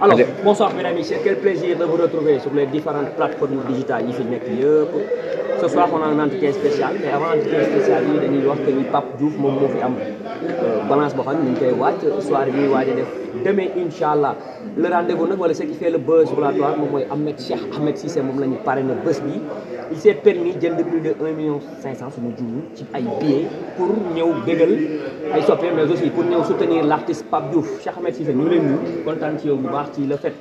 Alors, bonsoir mesdames et messieurs, quel plaisir de vous retrouver sur les différentes plateformes digitales yi fi nekk yëpp. Ce soir on a un entretien spécial, mais avant entretien spécial yi dañuy wax que ni Pape Diouf moom moo fi am balance boo xam ne ñu ngi koy waaj soirée bi ñuy waaj a def demain incha allah. Le rendez-vous nag wala ce qui fait le buzz roulatoire moom mooy Cheikh Ahmed Cissé moom la ñu parrainé bés bi. Il s'est permis jënd plus de 1,5 million suñu jiwu ci ay billets pour ñëw bégal ay soppeem mais aussi pour ñëw soutenir l'artiste Pape Diouf. Cheikh Ahmed Cissé ñu ngi leen nuyu kontaan ci yow bu baax ci le fait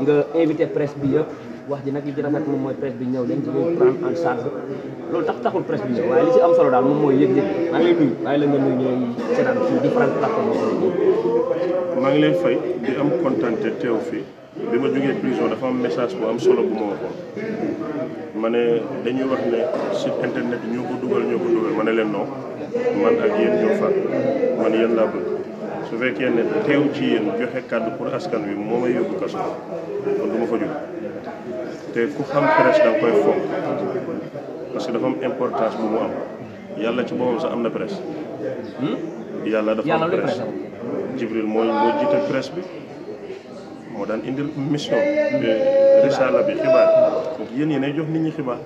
nga invité presse bi yëpp wax ji nag li ci rafet moom mooy presse bi ñëw leen ci ñuy prendre en charge loolu taxul presse bi ñëw waaye li ci am solo daal moom mooy yëg-yëg maa ngi lay nuyu waaye la nga nuyu ñooy seetaan ci différentes plateformes. maa ngi lay fay di am kontaan te teew fii bi ma jógee prison dafa am message bu am solo bu ma waxoon ma ne dañuy wax ne site internet yi ñoo ko dugal ma ne leen non man ak yéen ñoo far man yéen laa bëgg su fekkee ne teew ci yéen joxe kàddu pour askan wi moo may yóbbu kaso kon du ma fa jóg te ku xam presse da nga koy fonk parce que dafa am importance bu mu am yàlla ci boppam sax am na presse. yàlla dafa am presse Jibril moo jiite presse bi moo daan indil mission risala bi xibaar donc yéen yéenay jox nit ñi xibaar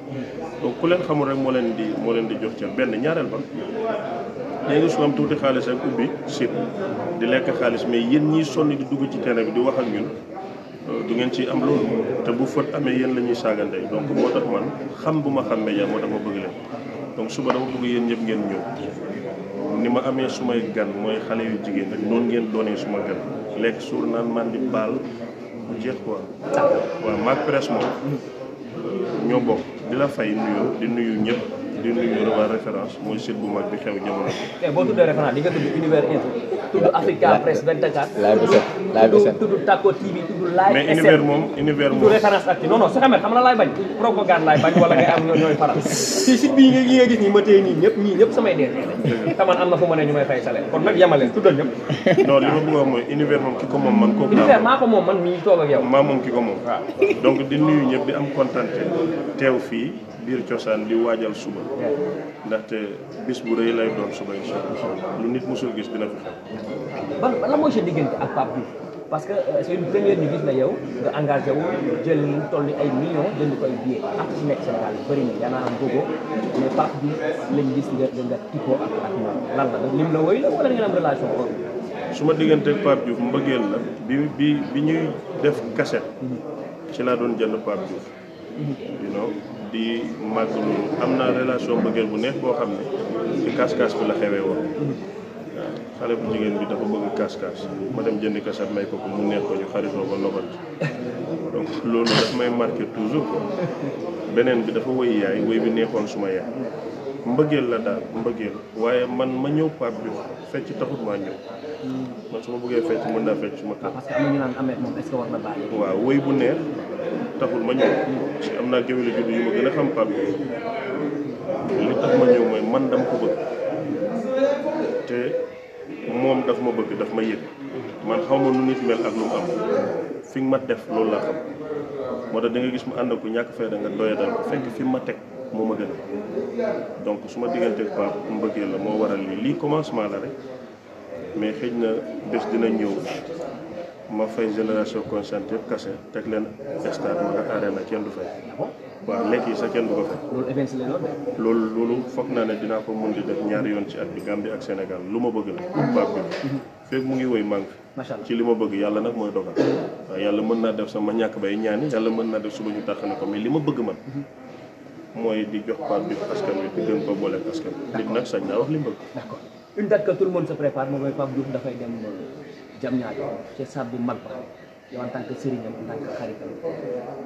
donc ku leen xamul rek moo leen di jox cër benn ñaareel ba léegi su am tuuti xaalis ak ubbi site di lekk xaalis mais yéen ñiy sonn di dugg ci terrain bi di wax ak ñun du ngeen ci am loolu te bu fët amee yéen la ñuy saagandey donc moo tax man xam bu ma xam média moo tax ma bëgg leen donc suba dama bëgg yéen ñëpp ngeen ñëw ni ma amee sumay gan mooy xale yu jigéen rek noonu ngeen doonee suma gan lekk suur naan man di baal bu jeex quoi waaw maag presse moom ñoo bokk di la fay nuyu di nuyu ñëpp di nuyu waa référence mooy site bu mag bi xew jamono bi. boo tuddee référence di nga tudd Univers Info tudd Africa Press 24 tudd Tako TV tudd Live mais univers moom tudd référence active non su xamee xam na laay bañ propagande laay bañ wala ngay am ñooy faral si site bii nga gis nii ma téye nii ñëpp samay DG lañ te man am na fu ma ne ñu may fay salaire kon nag yemaleen tuddal ñëpp non li ma bëgg a wax mooy univers moom ki ko moom man kooku univers maa ko moom man mii toog ak yow maa moom ki ko moom donc di nuyu ñëpp di am kontante teew fii biir cosaan di waajal suba ndaxte bis bu rëy lay doon suba incha allah lu nit musul gis dina fi xew. ban la mooy sa diggante ak Pape Diouf parce que c'est une première ñu gis la yow nga engagé wu jël lu toll ni ay millions jënd koy billet artiste nekk Sénégal yi bëri na yaa naa am gogo mais Pape Diouf lañ gis nga tikkoo ak moom lan la lim la woy la wala ngeen am relation boobu. su ma diggante ak Pape Diouf mbëggeel la bi ñuy def cassette ci laa doon jënd Pape Diouf you know di màgg loolu am naa relation mbëggeel bu neex boo xam ne ci kaas-kaas bi la xewee woon waaw xale bu jigéen bi dafa bëgg kaas-kaas ma dem jëndi kaset may ko mu neex ko ñu xaritoo ba nobal donc loolu daf may marqué toujours quoi beneen bi dafa woy yaay woy bi neexoon suma yaay mbëggeel la daal mbëggeel waaye man ma ñëw Pape Diouf fecc taxut maa ñëw man su ma bëggee fecc mën naa fecc suma kër. parce que am na ñu naan Ameth moom est-ce que war na bàyyi. waaw woy bu neex taxul ma ñëw parce que am naa géwél juddu yu ma gën a xam Pape Diouf li tax ma ñëw mooy man dama ko bëgg te moom daf ma bëgg daf ma yëg man xaw ma nu nit mel ak lu mu am fi nga ma def loolu laa xam moo tax da nga gis mu ànd ak ku ñàkk fayda nga doyadal ko fekk fi ma teg moo ma gën a donc su ma digganteeg Pape mbëggeel la moo waral lii commencement la rek mais xëy na bés dina ñëw ma fay génération consciente yëpp kase teg leen stade ma nga arena kenn du fay waaw lekk yi sax kenn du ko fay loolu foog naa ne dinaa ko mun di def ñaari yoon ci at bi Gambie ak Sénégal lu ma bëgg la Pape bi fekk mu ngi woy manque ci li ma bëgg yàlla nag mooy dogal waaw yàlla mën naa def sama ñàkk bay ñaani yàlla mën naa def suba ñu tàq na ko mais li ma bëgg man mooy di jox Pape bi askan wi di gën ko boole askan wi nit nag sañ naa wax li mu bëgg. D'accord. Une date que tout le monde se prépare moom mooy Pape Diouf dafay dem Diamniadio ci stade bu mag ba yow en tant que sëriñam en tant que xaritam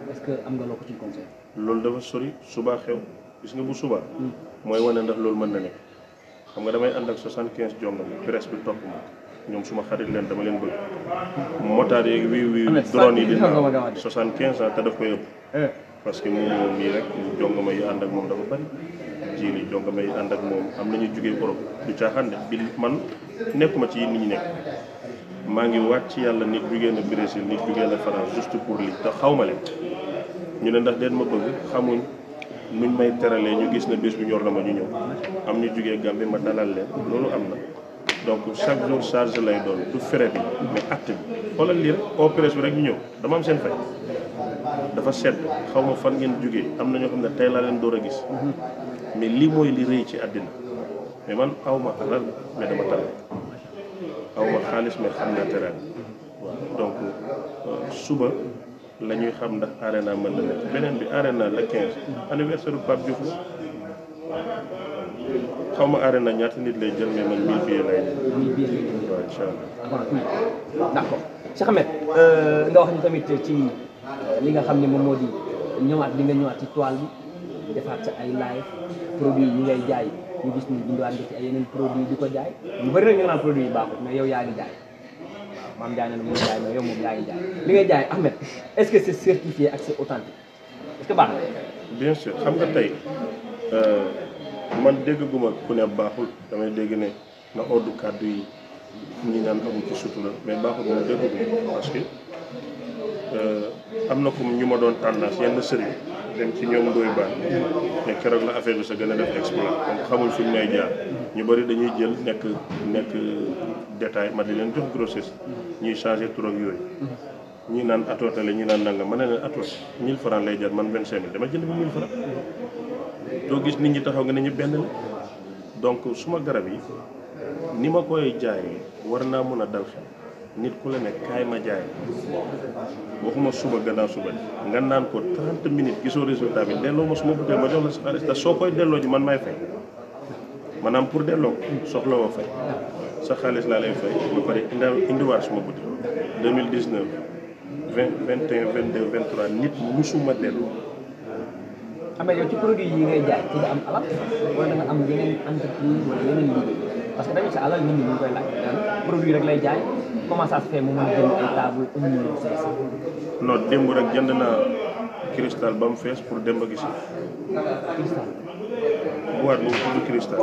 est-ce que am nga loo ko ci conseil. loolu dafa sori subaa xew gis nga bu subaa. mooy wane ndax loolu mën na nekk xam nga damay ànd ak 75 jongam presse bi topp ma ñoom suma xarit leen dama leen bëgg motaar yeeg wii drone yi dina 75 ans te daf koy ëpp parce que moom mii rek jongama yi ànd ak moom dafa bari jiili jongama yi ànd ak moom am nañu jógee Europe du caaxaan de bi man nekkuma ci nit ñi nekk maa ngi waat ci yàlla nit jugee na Brésil nit jugee na France juste pour lii te xaw ma leen ñu ne ndax den ma bëgg xamuñ nuñ may teralee ñu gis na bés bu ñor na ma ñu ñëw am ñu jugee Gambie ma dalal leen loolu am na donc chaque jour charge lay doon du frais bi mais acte bi xoolal lii rek opérés bi rek ñu ñëw dama am seen fay dafa sedd xaw ma fan ngeen jógee am na ñoo xam ne tey laa leen door a gis mais lii mooy li rëy ci àddina mais man aw ma alal mais dama tànn aw ma xaalis mais xam naa terrain waaw donc suba la ñuy xam ndax Arena mën na nekk beneen bi Arena le 15 anniversaire bu Pape Diouf la xaw ma Arena ñaata nit lay jël mais man 1000 billets lay jël. 1000 billets waaw incha allah. d'accord Cheikh Ahmed nga wax ñu tamit ci li nga xam ne moom moo di ñëwaat li nga ñëwaat ci toile bi defaat sa ay live produit yi ngay jaay ñu gis ni binduwaat nga ci ay yeneen produit di ko jaay ñu bëri na ñu naan produit yi baaxul mais yow yaa ngi jaay waaw maam jaay na ne moom jaay mais yow moom yaa ngi jaay li ngay jaay Ahmed est-ce que c'est certifié ak c'est authentique est-ce que baax na. bien sûr xam nga tey man dégguma ku ne baaxul damay dégg ne na oddu kàddu yi ñi naan amu ci sutura mais baaxul moom dégguma parce que am na ko ñu ma doon tendance yenn sëriñ dem ci ñoom Ndoye Bane mais keroog la affaire bi sa gën a def exploit donc xamul fi ñu may jaar ñu bëri dañuy jël nekk détail ma di leen jox grossesse ñuy changé tur ak yooyu ñi naan atootale ñi naan nanga ma ne leen atoot 1000 francs lay jar man 25000 dama jënd bi 1000 francs doo gis nit ñi taxaw nga ne ñu benn la donc suma garab yi ni ma koy jaayee war naa mun a dal xel nit ku la ne kaay ma jaay waxuma suba gannaaw suba nga naan ko 30 minutes gisoo résultat bi delloo ma suma butéel ma jox la sa xaalis te soo koy delloo ji man may fay maanaam pour delloo soxla woo fay sa xaalis laa lay fay ba pare indiwaat suma butéel 2019 20 21 22 23 nit musuma delloo. Ahmed yow ci produit yi ngay jaay ci nga am alal wala da nga am yeneen entreprise wala yeneen liggéey parce que tamit sa alal nit ñi ñu koy laaj produit rek lay jaay comment ça se fait mu mën a jënd ay table 1 million 500. non démb rek jënd naa cristal ba mu fees pour démb gis cristal boîte boobu tudd cristal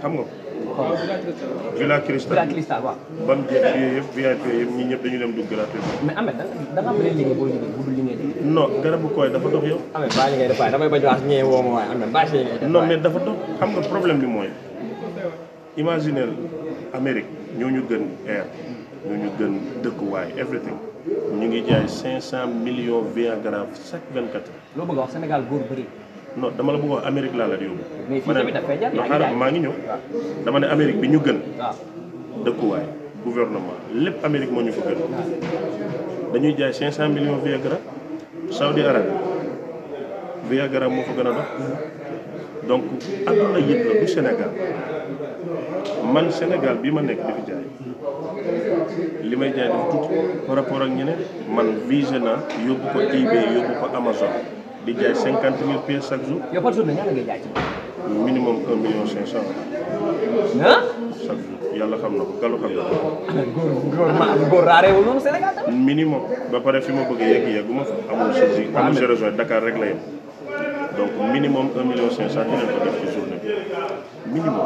xam nga Villa Cristal waaw ba mu jeex bi yëpp VIP yëpp ñi ñëpp dañu dem dugg gratuitement. mais Ahmed da nga am beneen liggéey boo liggéey bu dul li ngay def. non garabu koy dafa dox yow. Ahmed bàyyi li ngay def waaye damay bañ a wax ñee woo ma waaye Ahmed bàyyi li ngay def. non mais dafa dox xam nga problème bi mooy imaginer Amérique ñoo ñu gën air ñoo ñu gën dëkkuwaay everything ñu ngi jaay 500 millions Viagra chaque 24 heures. loo bëgg a wax Sénégal góor bëri. non dama la bëgg wax Amérique laa la di yóbbu. mais fii tamit dafay jar yaa ngi maa ngi ñëw. dama ne Amérique bi ñu gën. waaw dëkkuwaay gouvernement lépp Amérique moo ñu ko gën. dañuy jaay 500 millions Viagra Saudi Arabie Viagra moo ko gën a dox donc adduna yëpp la du Sénégal man Sénégal bi ma nekk di fi jaay li may jaay dafa tuuti par rapport ak ñeneen man visé na yóbbu ko eBay yóbbu ko Amazon di jaay 50 000 pièces chaque jour. yow par jour na ñaata ngay jaay ci. minimum 1 million 500. ah. chaque jour yàlla xam na ko galu xam na ko. góor raareewul noonu Sénégal tamit. minimum ba pare fi ma bëgg yegg yegguma fa amul si amul si région Dakar rek la yem donc minimum 1 million 500 dinañ ko def ci journée bi minimum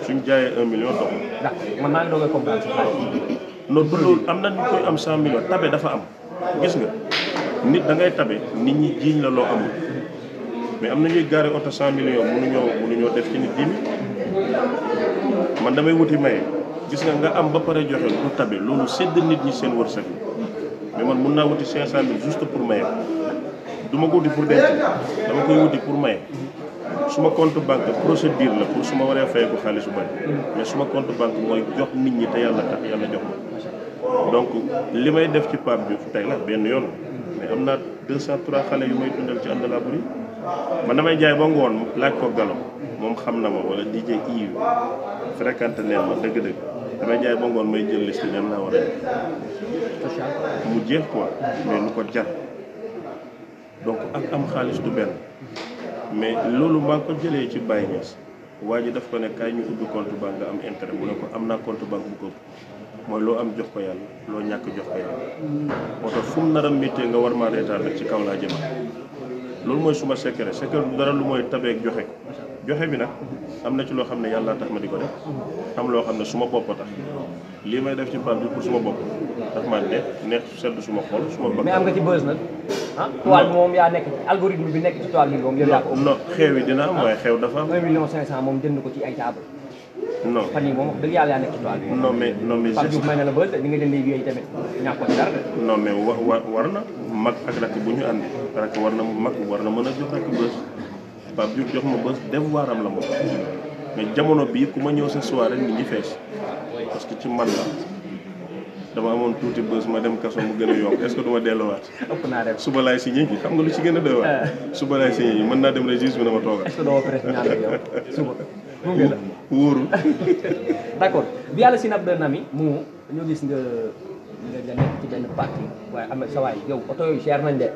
suñ jaayee 1 million dox ndax man maa ngi doog a comprendre si xaalis. non du loolu am na ñu koy am 100 millions tabe dafa am gis nga nit da ngay tabe nit ñi jiiñ la loo amul mais am na ñuy gaare oto 100 millions mënuñoo def ci nit 10 000 man damay wuti maye gis nga am ba pare joxe du tabe loolu sedd nit ñi seen wërsëg mais man mun naa wuti 500 000 juste pour maye du ma ko wuti pour denc dama koy wuti pour maye suma compte banque procédure la pour su ma waree fay ko xaalis bu bari mais suma compte banque mooy jox nit ñi te yàlla tax yàlla jox ma donc li may def ci Pape Diouf tey la benn yoon mais am naa 203 xale yu may dundal ci àndalaa buri man damay jaay ba ngoon laaj ko galo moom xam na ma wala DJ Iyu fréquenté neen ma dëgg-dëgg damay jaay ba ngoon may jël liste ñan laa war a def mu jeex quoi mais lu ko jar donc ak am xaalis du benn mais loolu maa ngi ko jëlee ci Baye Niass waa ji daf ko ne kaay ñu ubbi compte banque nga am intérêt mu ne ko am naa compte banque bu ko mooy loo am jox ko yàlla loo ñàkk jox ko yàlla moo tax fu mu nar a méttee nga war maa reetaan rek ci kaw laa jëma loolu mooy suma secret du dara lu mooy tabeek joxe ko joxe bi nag am na ci loo xam ne yàlla tax ma di ko def am loo xam ne suma bopp tax lii may def ci Pape Diouf pour suma bopp daf maa neex sedd suma xol suma bëgg. mais am nga ci buzz nag ah. toile bi moom yaa nekk algorithme bi nekk ci toile bi moom. yow yaa ko non xew yi dina am waaye xew dafa am. 1 million 500 moom jënd ko ci ay table. non fan yii moom wax dëgg yàlla yaa nekk ci toile bi. non mais Pape Diouf may na la bës di nga jënd yooyu tamit ñàkkoo ci dara de. non mais war na mag ak rakk bu ñu ànd rakk war na mag war na mën a jox rakk bës Pape Diouf jox ma bës devoir am la moom mais jamono bii ku ma ñëw sa soirée nit ñi fees parce que ci man la dama amoon tuuti bës ma dem kaso mu gën a yokk est-ce que du ma delluwaat. ëpp naa dem suba laay signé ji xam nga lu ci gën a doy waar. suba laay signé ji mën naa dem registre bi na ma toogal. est-ce que doo presse ñaan ak yow suba. gunge la wóorul. d'accord bi yàlla si nab de nami mu ñu gis nga nekk ci benn parti waaye am na sa waay yow oto yooyu cher nañ de.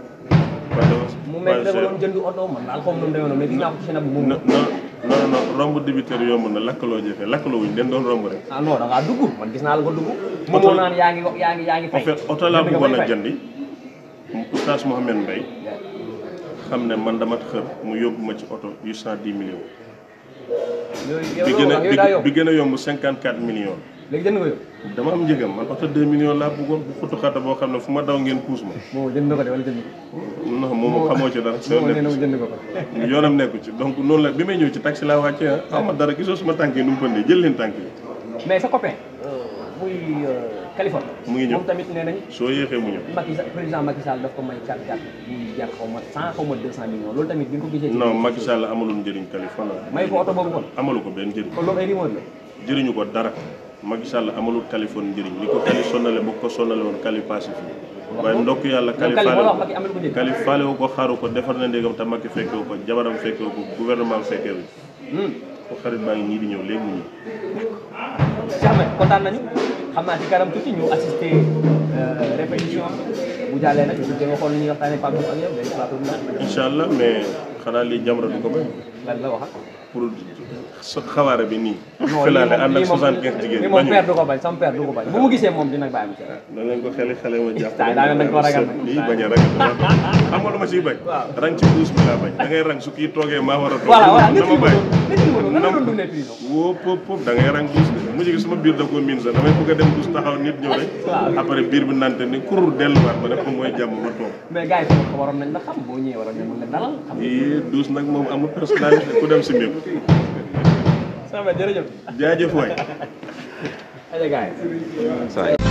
mu mel ne dama doon jënd oto man daal xaw ma doon demee noonu mais gis naa ko ci nab mu. non romb débiteur yomb na lakkaloo jafe lakkaloo wuñ den doon romb rek. ah non da ngaa dugg man gis naa la ko dugg. oto moo naan yaa ngi fay. en fait oto laa bëggoon a jëndi Oustaz Mohamed Mbaye xam ne man dama xër mu yóbbu ma ci oto yu 110 millions. bi gën a yomb 54 millions. léegi jënd nga yow. dama am njëgam man oto 2 millions laa bëggoon bu xutu xata boo xam ne fu ma daw ngeen puus ma. moom jënd nga ko de wala jënd ko. non moom xamoo ci dara. jënd ko ko. yoonam nekku ci donc noonu la bi may ñëw ci taxi laa wàccee ah ma dara gisoo suma tànk yi nu mu pëndee jël leen tànk yi. mais sa copain. muy Californie. mu ngi ñëw moom tamit nee nañ. soo yéexee mu ñëw. président Macky Sall daf ko may 4-4 yi jar xaw ma 100 xaw ma 200 millions loolu tamit bi nga ko gisee. non Macky Sall amalul njëriñ Californie. may ko oto boobu kon. amalu ko benn njëriñ. kon loolu ay rumeur la. jëriñu ko dara Macky Sall amalul Californie njëriñ li ko Cali sonale bu ko sonale woon Cali pacifique waaye ndokk yàlla Cali faale wu ko xaaru ko defar na ndéegam te Macky fekkewu ko jabaram fekkewu ko gouvernement fekkewu ko xarit baa ngi ñii di ñëw léegi mu ñëw. Cheikh Ahmed kontaan nañu xam naa ci kanam tuuti ñu assisté répétition bu jàllee nag ñu jéem a xool li ñuy waxtaanee Pape Diouf ak yow day plateau bi incha allah mais xanaa lii Jamra du ko bañ. lan la wax pour xawaare bi nii. filaale ànd ak 75 jigéen ñi moom père du ko bañ sama père du ko bañ bu mu gisee moom dina bàyyi mu ci. da ngeen ko xale ma jàpp. dañ ko ragal nag lii bañ a ragal xam nga lu ma ciy bañ. rang ci douche bi laa bañ da ngay rang su kii toogee maa war a toog. voilà dama bañ nga doon dundee prison. wóo pop da ngay rang douche bi mujj gi sama biir da koo miin sax damay bëgg a dem douche taxaw nit ñëw rek. après biir bi nante ni kur delluwaat ma def ko mooy jàmm ma toog. mais gars yi ko waroon nañ la xam boo ñëwee waroon nañ mën la dalal. douche nag moom amul personnalité ku dem si mbir. jërëjëf jaajëf waay. Allez, guys.